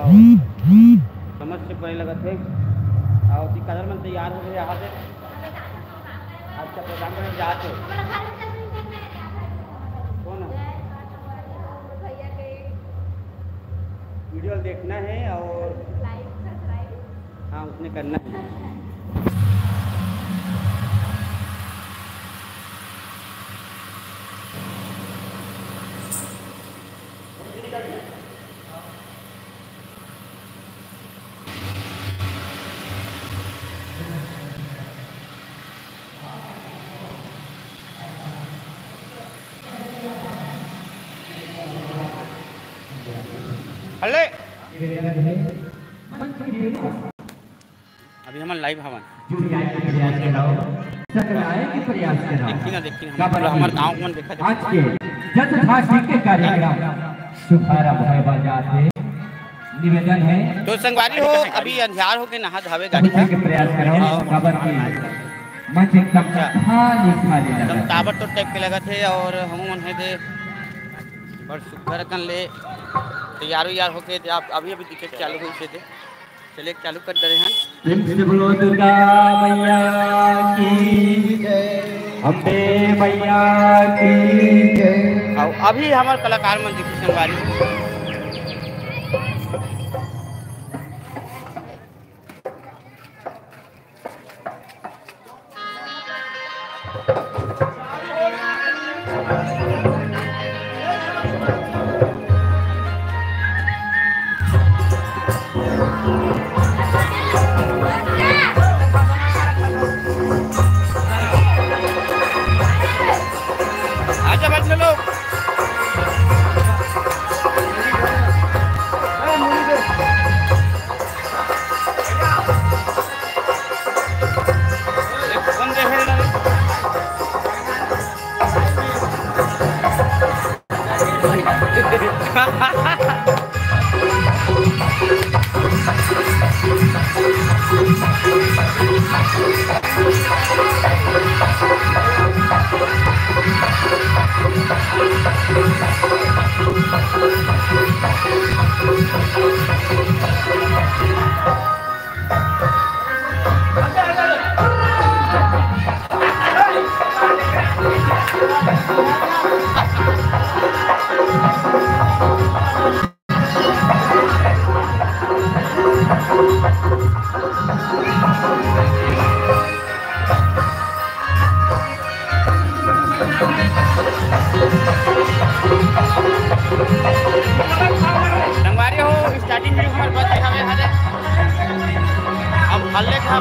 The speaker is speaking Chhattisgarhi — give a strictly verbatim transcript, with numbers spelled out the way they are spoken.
समझ से परे लगत हे। अउ ओती कदर मन तैयार हो गए यहाँ से। अच्छा, प्रोग्राम में जात हे। कौन है? वीडियो देखना है और हाँ, उसने करना है। अरे, अभी हमन लाइव हवन। टकराए के प्रयास के नाम। देखी ना, देखी ना, हमर गांव मन देखा आज के जस भाषी के कार्यक्रम शुभारंभ होय बर जात हे। निवेदन है। तो संगवारी हो, अभी अंधियार होके नहा धावे गाड़ी के प्रयास करो, काबर की मंच एकदम खाली खाली एकदम लगत हे। ताबड़तोड़ टाइप के लगत हे और हम मन हे दे बड़ सुग्घर अकन ले तैयार उयार होके दे, आप अभी अभी दिखे चालू होइस हे दे। चलिए, चालू कर दे रहे हैं। प्रेम से बोलो दुर्गा मैया की, अम्बे मैया की। और अभी हमारे कलाकार मन जी संगवारी। आजा बजने लोग। संगवारी हो, starting में हमारे बच्चे हवे हले। अब हल्ले था।